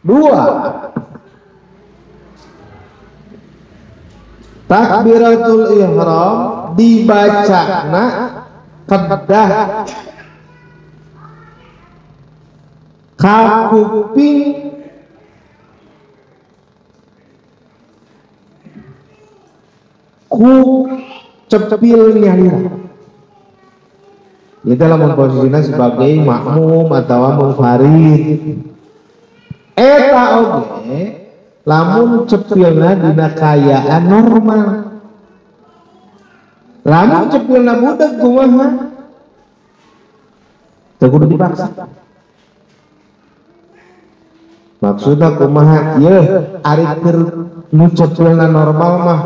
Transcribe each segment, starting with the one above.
Dua, takbiratul ihram dibacana kedah kakuping ku cepil nyalira. Itu dalam posisinya sebagai makmum atau munfarid. Eta oge lamun cepilna dina kayaan normal. Lamun cepilna budeg kumaha? Teu kudu dipaksa. Maksudna kumaha? Yeuh, ari keur nu cepilna normal mah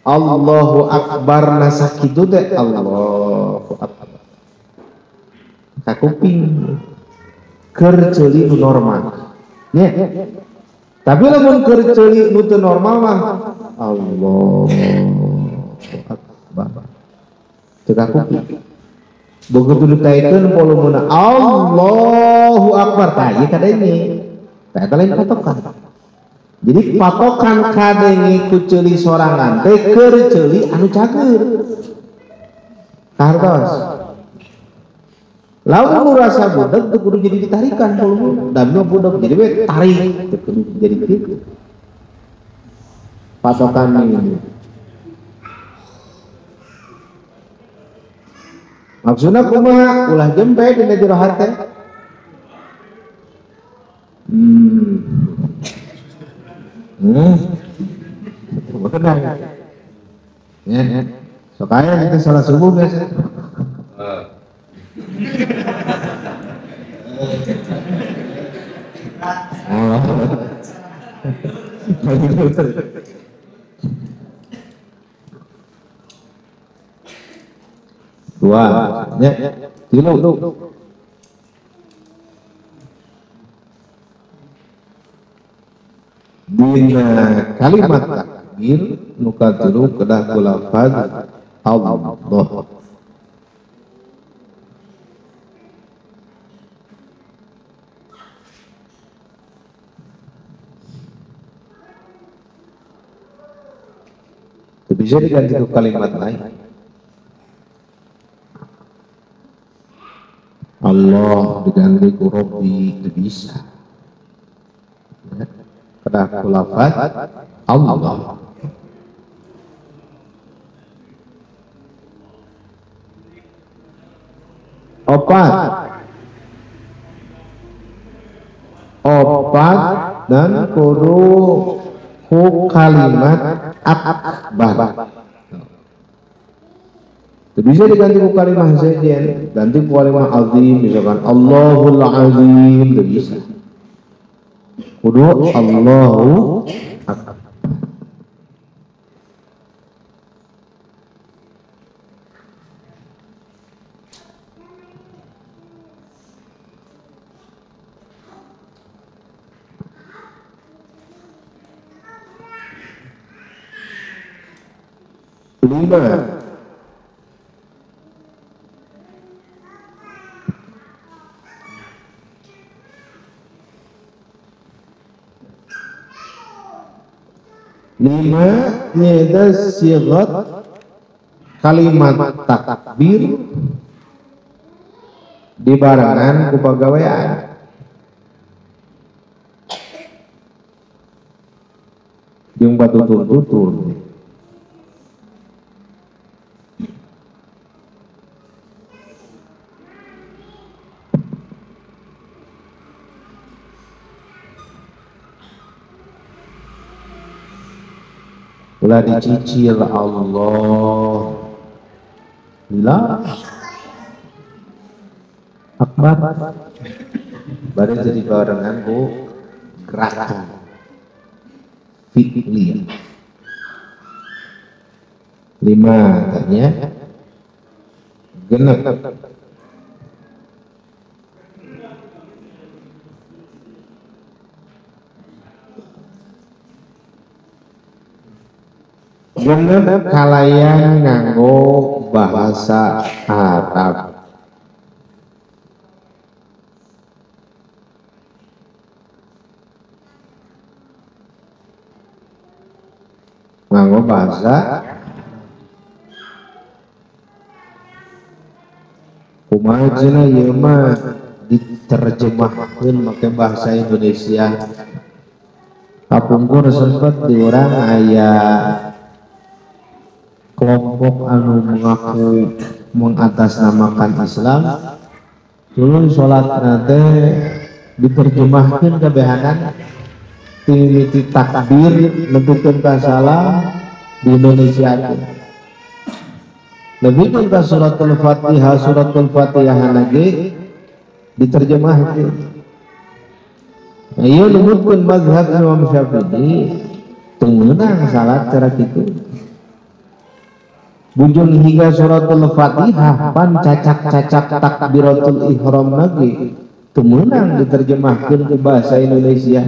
Allahu Akbar nasakitu teh Allahu Akbar. Kakuping keur ceuli nu normal. Nya. Tapi lamun keur ceuli nu teu normal mah Allahu Akbar. Teu kakuping. Begitu dikaitkeun volumena Allahu Akbar tah ieu kadenge. Tah eta lain patokan. Jadi patokan kadenge ku ceuli sorangan teh keur ceuli anu cager. Kartos. Lamun nu rasa budeg teu kudu jadi ditarikan volume, da mah budeg jadi we tarik teu kudu jadi kitu. Patokan ini. Maksudna kumaha? Ulah jempe dina jero hate. Benar. Ya, sok aya kita salat subuh biasa. Dua, ya, tilu. Dina kalimat takbir nu katilu kedah ku lafaz Allah. Bisa diganti ke kalimat lain. Allah diganti ku Rabbi, itu bisa. Ya. Kedah ku lafaz Allah. Opat. Opat dan kudu ku kalimat akbar. Bisa diganti ku kalimat sejen, ganti ku kalimat azim, misalkan Allahul azim, itu bisa. Kudu Allahu akbar. Lima. Lima nyata sigat kalimat takbir dibarengan ku pagawean. Jeung batutur-tutur. Ulah dicicil Allah lillah akbar baru jadi barengan ku gerakan fi'liyah. Lima tanya genep. Genep kalayan nganggo bahasa Arab. Nganggo bahasa kumaha cenah ieu mah diterjemahkeun make bahasa Indonesia. Kapungkur sempet di urang aya kelompok anu mengaku mengatasnamakan Islam, dulu sholat nanti diterjemahkan kebehanan timiti takbir nepikeun ka salam di Indonesia teh. Nepikeun ka suratul Fatihah lagi diterjemahkeun. Nah, ieu numutkeun mazhab Imam Syafi'i teu meunang salat cara kitu. Bujung hingga suratul Fatihah pan cacak-cacak takbiratul ihram lagi teu meunang diterjemahkeun ke bahasa Indonesia.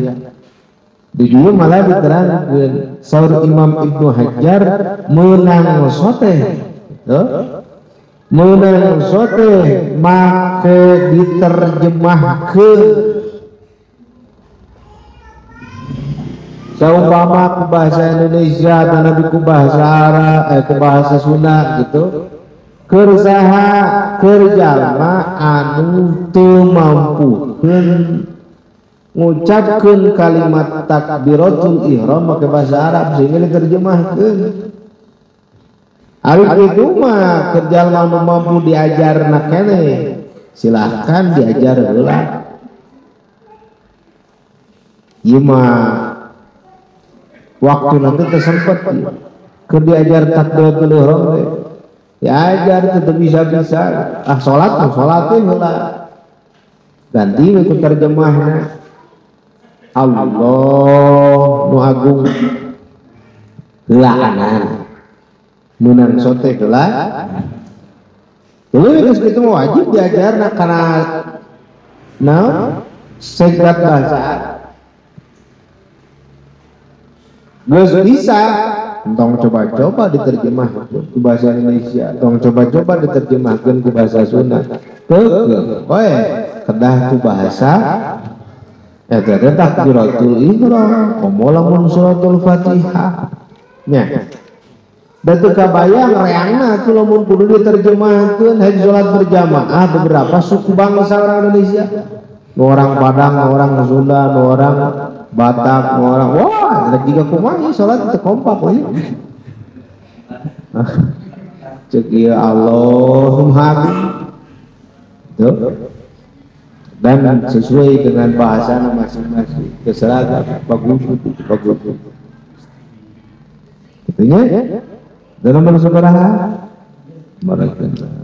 Di dieu malah diterangkeun saur Imam Ibnu Hajar meunang sote. Meunang sote make diterjemahkeun. Saumpama ku bahasa Indonesia tanabi ku bahasa Arab, ku bahasa Sunda gitu. Keur saha keur jalma anu teu mampukeun ngucapkeun kalimat takbiratul ihram make bahasa Arab sehingga diterjemahkeun. Ari kitu mah keur jalma anu mampu diajarna keneh, silahkan diajar heula. Ieu mah waktu nanti tersempet ke diajar takbiratul ihram teh diajar tetep bisa-bisa ah salat teh heula ganti we ku terjemahna Allah nu agung heulaanan meunang sote heula tuluy geus kitu wajib diajarna kana naon segrat bahasa geus bisa tong coba-coba diterjemahkeun ke bahasa Indonesia, tong coba-coba diterjemahkeun ke bahasa Sunda. Teu we kedah ku bahasa eta teh takbiratul ihram, komo lamun suratul Fatihah. Nya. Da teu kabayang reangna atuh lamun kudu diterjemahkeun haji salat berjamaah beberapa suku bangsa orang Indonesia. Nu orang Padang, nu orang Sunda, nu orang Batak, orang wah, rek jiga kumaha salat teu kompak we. Cek ieu Allahumma tuh. Dan sesuai dengan bahasa masing-masing. Keseragam bagus bagus. Kitu nya. Dan nomor sabaraha? Barakallah.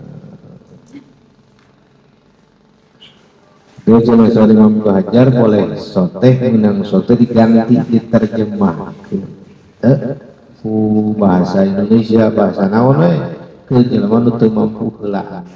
Dia jelas soal Imam Ibnu Hajar boleh soteh menang soteh diganti diterjemah ku bahasa Indonesia bahasa naon we ke jelema nu teu mampu heulaan.